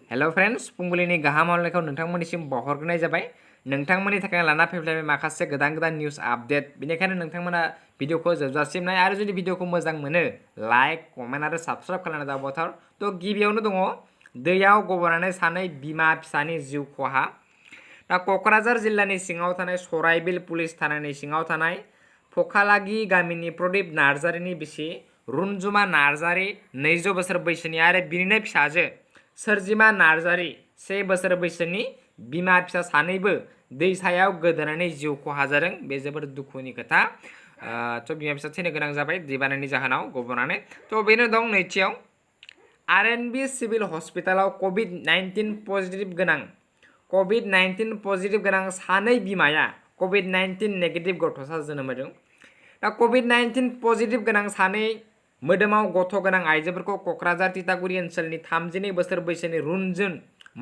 Hello friends फुंबिलिनि गाहाम हामलायनायखौ नोंथांमोननिसिम बावहरग्रोनाय जाबाय। नोंथांमोननि थाखाय लाना फैलायबाय माखासे गोदान निउज आपडेट। बेनिखायनो नोंथांमोना भिडिअखौ जोबजासिम नाय आरो जुदि भिडिअखौ मोजां मोनो लाइक कमेन्ट आरो साबस्क्राइब खालामना दाबावथार। तो गिबियावनो दङ दैयाव गब'नानै सानै बिमा फिसानि जिउ खहा। दा क'क्राझार जिल्लानि सिङाव थानाय सराइबिल पुलिस थानानि सिङाव थानाय फखालागि गामिनि प्रदीप नार्जारिनि बिसि रुनजुमा नार्जारि 200 बोसोर बैसोनि आरो बिनिनो फिसाजो सोरजिमा नार्जारि 1 बोसोर बैसोनि बिमा फिसा सानैबो दैसायाव गोदोनानै जिउ खहा जादों। बे जोबोर दुखुनि खोथा। तो बिमा फिसा थैनो गोनां जाबाय दैबानानि जाहोनाव गब'नानै। तो बेनो दं नैथियाव आरएनबि सिभिल हस्पिटालाव कभिड-19 पजिटिभ गोनां सानै बिमाया कभिड-19 नेगेटिभ गथ'सा जोनोम होदों। दा कभिड-19 पजिटिभ गोनां सानै मोदोमाव गथ' गोनां आइजोफोरखौ क'क्राझार तितागुरि ओनसोलनि 32 बोसोर बैसोनि रुनजुन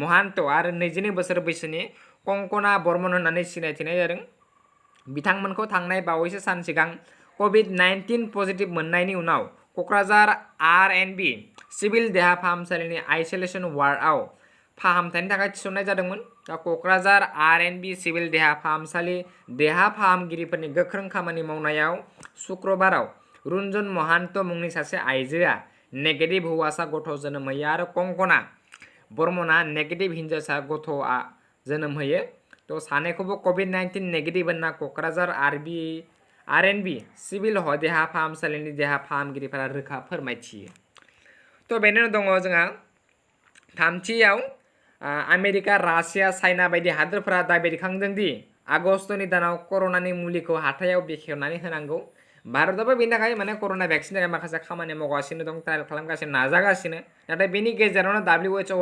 महान्त आरो 22 बोसोर बैसोनि कंकना बर्मन होननानै सिनायथिनाय जादों। बिथांमोनखौ थांनाय बावैसो सान सिगां कभिड-19 पजिटिभ मोननायनि उनाव क'क्राझार आरएनबि सिभिल देहा फाहामसालिनि आइसोलेसन वार्डआव फाहामथायनि थाखाय थिसननाय जादोंमोन। दा क'क्राझार आरएनबि सिभिल देहा फाहामसालि देहा फाहामगिरिफोरनि गोख्रों खामानि मावनायाव शुक्रबाराव रुनजुन महान्त मुंनि सासे आइजोआ नेगेटिभ हौवासा गथ' जोनोम होयो आरो कंकना बर्मना नेगेटिभ हिन्जावसा गथ'आ जोनोम होयो। तो सानैखौबो कभिड-19 नेगेटिभ होनना क'क्राझार आरएनबि सिभिल देहा फाहामसालिनि देहा फाहामगिरिफोरा रोखा फोरमायथियो। तो बेनो दङ जोंहा थामथियाव आमेरिका रासिया चाइना बायदि हादोरफोरा दाबि दैखांदों दि आगस्तनि दानाव कर'नानि मुलिखौ हाथायाव बेखेवनानै होनांगौ। भारतआबो बेनि थाखाय कर'ना भेक्सिननि थाखाय माखासे खामानि मावगासिनो दं, ट्रायल खालामगासिनो, नाजागासिनो। नाथाय बेनि गेजेरावनो WHO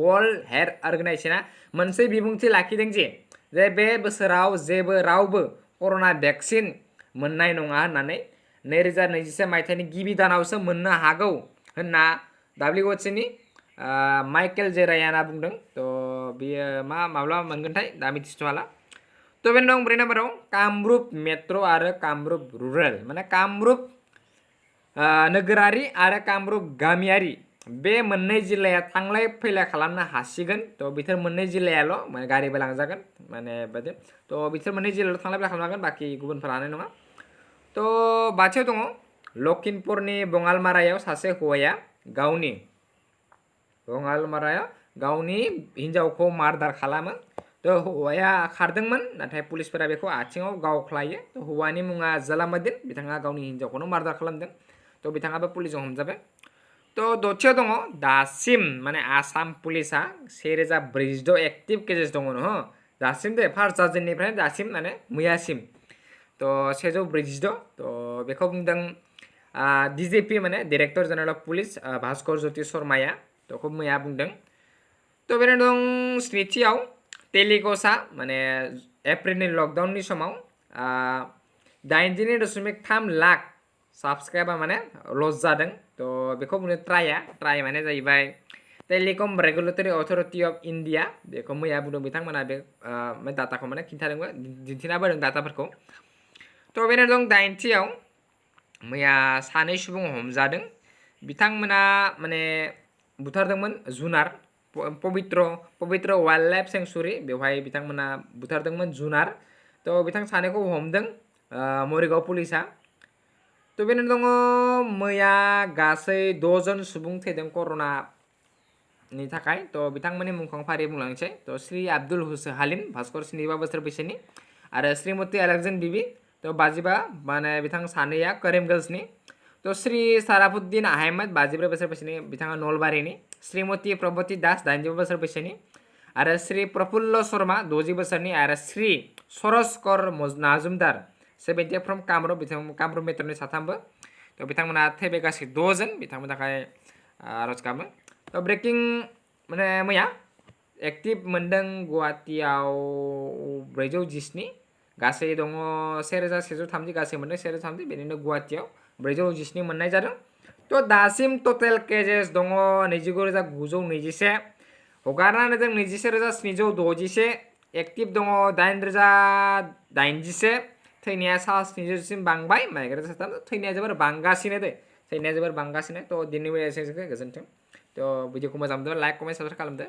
वर्ल्ड हेल्थ अर्गेनाइजेशना मोनसे बिबुंथि लाखिदों जे बे बोसोराव जेबो रावबो कर'ना भेक्सिन मोननाय नङा होननानै 2021 मायथाइनि गिबि दानावसो मोननो हागौ होनना WHOनि माइकेल जे रायाना बुंदों। तो बियो माब्ला मोनगोनथाय दा मिथिथ'हाला। तो बेनो दं 4 नाम्बाराव कामरुप मेट्र' आरो कामरुप रुरेल कामरुप नोगोरारि आरो कामरुप गामियारि बे मोननै जिल्लाया थांलाय फैलाय खालामनो हासिगोन। तो बिसोर मोननै जिल्लायाल' गारिबो लांजागोन बादि। तो बिसोर मोननै जिल्लायाव थांलाय फैलाय खालामनो हागोन, बाखि गुबुनफोरा हानाय नङा। तो बाथियाव दङ लखिमपुरनि बङालमारायाव सासे हौवाया गावनि हिन्जावखौ मार्डार खालामो। तो हौवाया खारदोंमोन, नाथाय पुलिसफोरा बेखौ आथिङाव गावख्लायो। तो हौवानि मुङा जलामुद्दिन, बिथाङा गावनि हिन्जावखौनो मार्डार खालामदों। तो बिथाङाबो पुलिसजों हमजाबाय। तो दथियाव दङ दासिम आसाम पुलिसा 1046 एक्टिभ केसेस दङ न दासिम दे फार्स्ट जाजेननिफ्राय दासिम मैयासिम। तो 146। तो बेखौ बुंदों DGP director general of police Bhaskar Jyoti शर्माया। तो मैया बुंदों। तो बेनो दं स्निथियाव टेलिगसा एप्रिलनि लकडाउननि समाव 82.3 लाख साबस्क्राइबार लस जादों। तो बेखौ बुंनो ट्राइ जाहैबाय telecom regulatory authority of India. बेखौ मैया बुंदों बिथांमोना बे डाटाखौ खिन्थादोंमोन, दिन्थिना होदों डाटाफोरखौ। तो बेनो दं 8थियाव मैया सानै सुबुं हमजादों। बिथांमोना बुथारदोंमोन जुनार पवित्र वाइल्ड लाइफ सेंचुरी, बेवहाय बिथांमोना बुथारदोंमोन जुनार। तो बिथां सानैखौ हमदों मरिगाव पुलिसा। तो बेनो दङ मैया गासै 6 जन सुबुं थैदों कर'नानि थाखाय। तो बिथांमोननि मुंखौ फारि बुंलांनोसै। तो श्री आब्दुल हालिम भास्कर 25 बोसोर बैसोनि आरो श्रीमती एलेक्जेन बिबि। तो 55 बिथां सानैया करीमगंजनि। तो श्री साराफुद्दीन आहमेद 54 बोसोर बैसोनि, बिथाङा नलबारिनि। श्रीमती प्रभति दास 80 बोसोर बैसोनि आरो श्री प्रफुल्ल शर्मा 60 बोसोरनि आरो श्री सरस कर नाजुमदार 70 फ्रम कामरुप, कामरुप मेट्र'नि साथामबो। तो बिथांमोना थैबाय गासै 6 जन, बिथांमोननि थाखाय आरज गाबो। तो ब्रेकिं मैया एक्टिभ मोनदों गुवाहाटियाव 417, गासै दङ 1130, गासै मोनदों 1130। बेनिनो गुवाहाटियाव 417 मोननाय जादों। तो दासिम टटेल केसेस दङ 29,921, हगारनानै जों 21,761, एक्टिभ दङ 8,081, थैनाया 7 बांबाय, थैनाया जोबोर बांगासिनो दे, थैनाया जोबोर बांगासिनो। तो दिनै गोजोन्थों। थ' भिडिअखौ मोजां मोनदोंबा लाइक कमेन्ट साबस्क्राइब खालामदो।